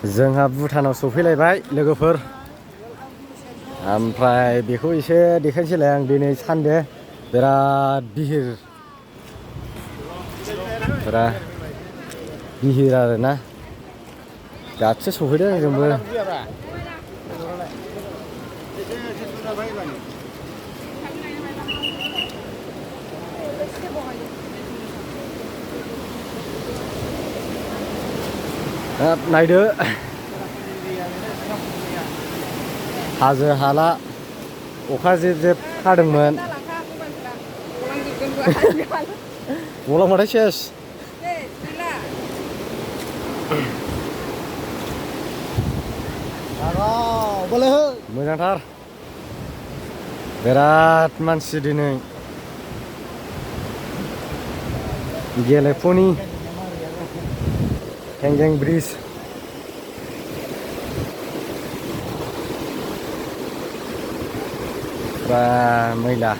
जोंहा भुटानाव सफैलायबाय लोगोफोर ओमफ्राय बेखौ एसे देखायनोसैलाय आं दिनै सानदे बिराद बिहिर आरोना दासो सफैदों जोंबो नायदो हाजो हाला अखा जेब जेब हादोंमोन गलांबाथाय सेस मोजांथार बिराद मानसि दिनै गेलेफुनि हेंजें ब्रिज बा मैला